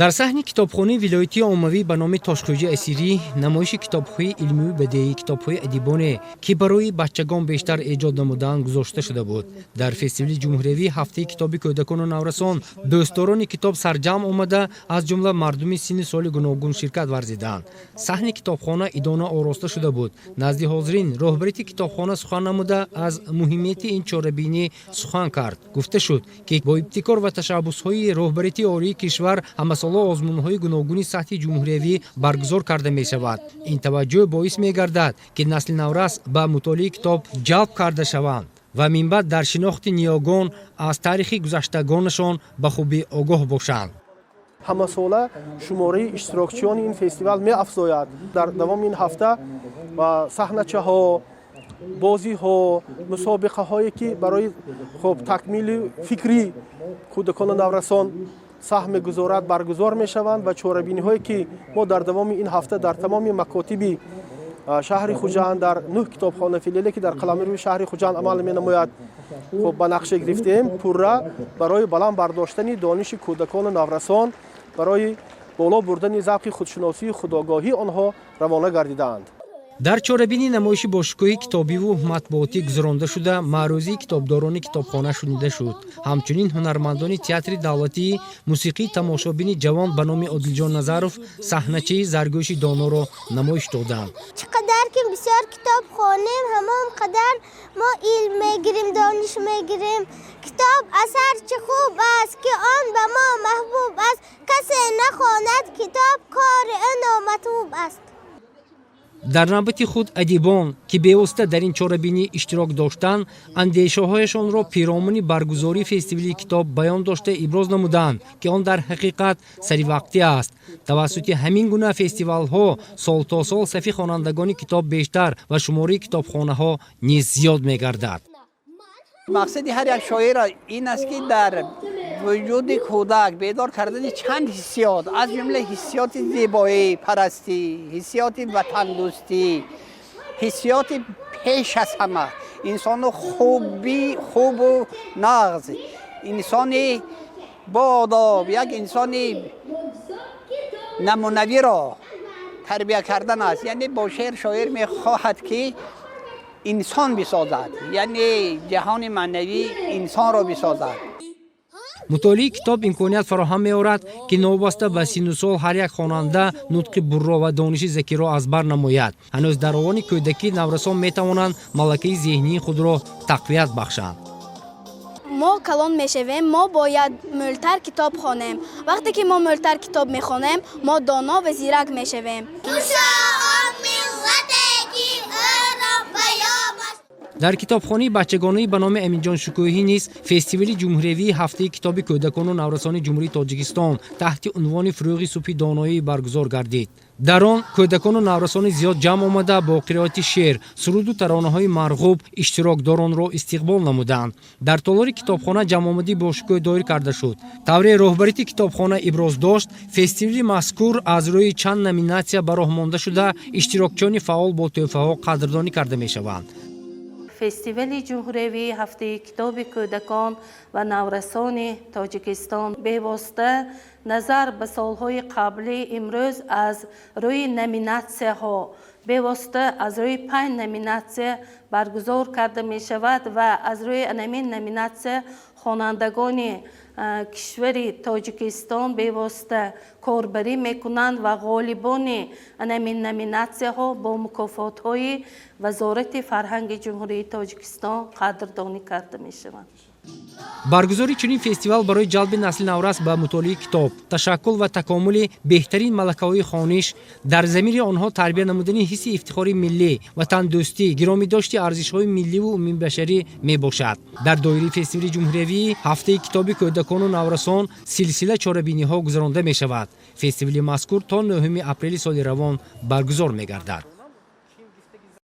Дар саҳни китобхонаи вилоятии оммавӣ ба номи Тошхӯҷа Асирӣ намоиши китобҳои илмию бадеӣ, китобҳои адибоне, ки барои бачагон бештар эҷод намудаанд, гузошта шуда буд. Дар фестивали ҷумҳуриявии ҳафтаи китоби кӯдакону наврасон дӯстдорони китоб сарҷамъ омада, аз ҷумла мардуми синни соли гуногун ширкат варзиданд. Саҳни китобхона идона ороста шуда буд. Назди ҳозирин роҳбарити китобхона сухан намуда, аз муҳимияти ин чорабинӣ сухан кард. Гуфта шуд, ки бо ибтикор ва ташаббусҳои роҳбарити олии кишвар ҳамасола озмунҳои гуногуни сатҳи ҷумҳуриявӣ баргузор карда мешавад. Ин таваҷҷӯҳ боис мегардад, ки насли наврас ба мутолиаи китоб ҷалб карда шаванд ва минбаъд дар шинохти ниёгон аз таърихи гузаштагонашон ба хубӣ огоҳ бошанд. Ҳамасола шумораи иштирокчиёни ин фестивал меафзояд. Дар давоми ин ҳафта ва саҳначаҳо, бозиҳо, мусобиқаҳое, ки барои хуб такмили фикрӣ кӯдакону наврасон саҳм мегузорад, баргузор мешаванд ва чорабиниҳое, ки мо дар давоми ин ҳафта дар тамоми макотиби шаҳри Хуҷанд, дар нӯҳ китобхона филиале, ки дар қаламрави шаҳри Хуҷанд амал менамояд, хуб ба нақша гирифтем, пурра барои баланд бардоштани дониши кӯдакону наврасон, барои боло бурдани завқи худшиносию худогоҳии онҳо равона гардидаанд. Дар чорабинӣ намоиши бошукӯҳи китобиву матбуотӣ гузаронда шуда, маърӯзии китобдорони китобхона шунида шуд. Ҳамчунин ҳунармандони театри давлатии мусиқии тамошобини ҷавон ба номи Одилҷон Назаров саҳначаи Заргӯши доноро намоиш доданд. Чӣ қадар ки бисёр китоб хонем, ҳамон қадар мо илм мегирем, дониш мегирем. Китоб аз ҳар чӣ хуб аст, ки он ба мо маҳбуб аст. Касе нахонад китоб, кори ӯ номатлуб аст. Дар навбати худ адибон, ки бевосита дар ин чорабинӣ иштирок доштанд, андешаҳояшонро пиромуни баргузории фестивали китоб баён дошта, иброз намуданд, ки он дар ҳақиқат саривақтӣ аст. Тавассути ҳамин гуна фестивалҳо сол то сол сафи хонандагони китоб бештар ва шумораи китобхонаҳо низ зиёд мегардад. Мақсади ҳар як шоир ин аст, ки дар вуҷуди кӯдак бедор кардани чанд ҳиссиёт, аз ҷумла ҳиссиёти зебоӣ парастӣ, ҳиссиёти ватандӯстӣ, ҳиссиёти пеш аз ҳама инсону хуби хубу нағз, инсони боодоб, як инсони намунавиро тарбия кардан аст. Яъне бо шеър шоир мехоҳад, ки инсон бисозад, яъне ҷаҳони маънавӣ инсонро бисозад. Мутолиаи китоб имконият фароҳам меорад, ки новобаста ба синну сол ҳар як хонанда нутқи бурро ва дониши закиро аз бар намояд. Ҳанӯз дар овони кӯдакӣ наврасон метавонанд малакаи зеҳнии худро тақвият бахшанд. Мо калон мешавем, мо бояд мӯлтар китоб хонем. Вақте ки мо мӯлтар китоб мехонем, мо доно ва зирак мешавем. Миллате ки ӯро ба ёбад. Дар китобхонаи бачагонаи ба номи Аминҷон Шукӯҳӣ низ фестивали ҷумҳуриявии ҳафтаи китоби кӯдакону наврасони Ҷумҳурии Тоҷикистон таҳти унвони «Фурӯғи субҳи доноӣ» баргузор гардид. Дар он кӯдакону наврасони зиёд ҷамъ омада, бо қироати шеър, суруду таронаҳои марғуб иштирокдоронро истиқбол намуданд. Дар толори китобхона ҷамъомадӣ бошукӯҳ доир карда шуд. Тавре роҳбарити китобхона иброз дошт, фестивали мазкур аз рӯи чанд номинатсия ба роҳ монда шуда, иштирокчиёни фаъол бо тӯҳфаҳо қадрдонӣ карда мешаванд. Фестивали ҷумҳуриявии ҳафтаи китоби кӯдакон ва наврасони Тоҷикистон бевосита назар ба солҳои қаблӣ имрӯз аз рӯи номинатсияҳо, бевосита аз рӯи панҷ номинатсия баргузор карда мешавад ва аз рӯи ҳамин номинатсия хонандагони кишвари Тоҷикистон бевосита корбарӣ мекунанд ва ғолибони ҳамин номинатсияҳо бо мукофотҳои Вазорати фарҳанги Ҷумҳурии Тоҷикистон қадрдонӣ карда мешаванд. Баргузории чунин фестивал барои ҷалби насли наврас ба мутолиаи китоб, ташаккул ва такомули беҳтарин малакаҳои хониш дар замири онҳо, тарбия намудани ҳисси ифтихори миллӣ, ватандӯстӣ, гиромӣ дошти арзишҳои милливу умумибашарӣ мебошад. Дар доираи фестивали ҷумҳуриявии ҳафтаи китоби кӯдакону наврасон силсила чорабиниҳо гузаронда мешавад. Фестивали мазкур то 9 апрели соли равон баргузор мегардад.